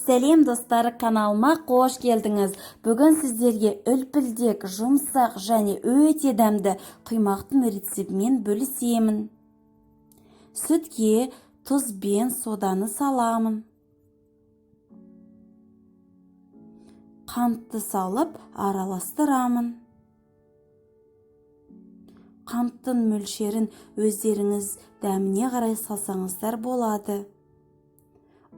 Сәлем, достар! Каналыма қош келдіңіз! Бүгін сіздерге үлпілдек, жұмсақ және өте дәмді құймақтың рецептімен бөлісемін. Сүтке тұз бен соданы саламын. Қантты салып араластырамын. Қанттың мөлшерін өздеріңіз дәміне қарай салсаңыздар болады.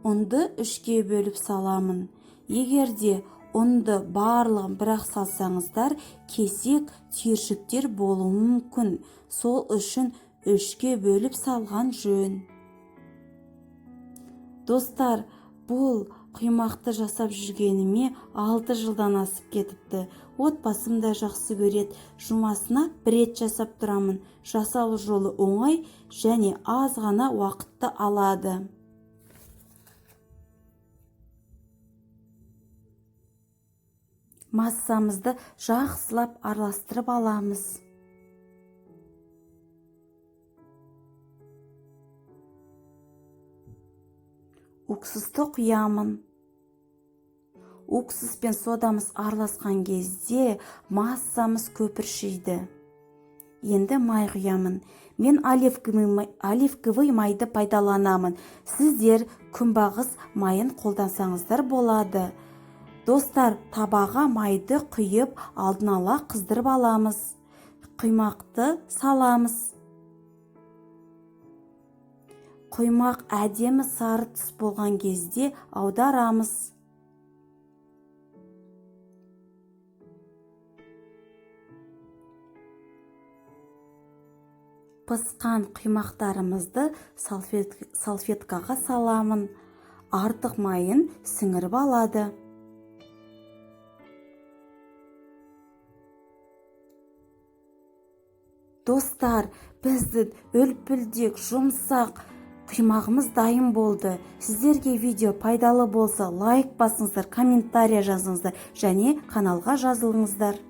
Ұнды 3-ке бөліп саламын. Егер де ұнды барлығын бірақ салсаңыздар, кесек түйіршіктер болуы мүмкін. Сол үшін 3-ке бөліп салған жөн. Достар, бұл құймақты жасап жүргеніме 6 жылдан асып кетіпті. Отбасым да жақсы көреді. Жұмасына бір рет жасап тұрамын. Жасалу жолы оңай және аз ғана уақытты алады. Массамызды жақсылап араластырып аламыз. Уксусты құямын. Уксус пен содамыз араласқан кезде массамыз көпіршиді. Енді май құямын. Мен оливковый майды пайдаланамын. Сіздер күнбағыс майын қолдансаңыздар болады. Достар, табаға майды құйып, алдын ала қыздырып аламыз. Құймақты саламыз. Құймақ әдемі сары түс болған кезде аударамыз. Пысқан құймақтарымызды салфеткаға саламын. Артық майын сіңіріп алады. Достар, біздің үлпілдек, жұмсақ құймағымыз дайын болды. Сіздерге видео пайдалы болса, лайк басыңыздар, комментария жазыңыздар және каналға жазылыңыздар.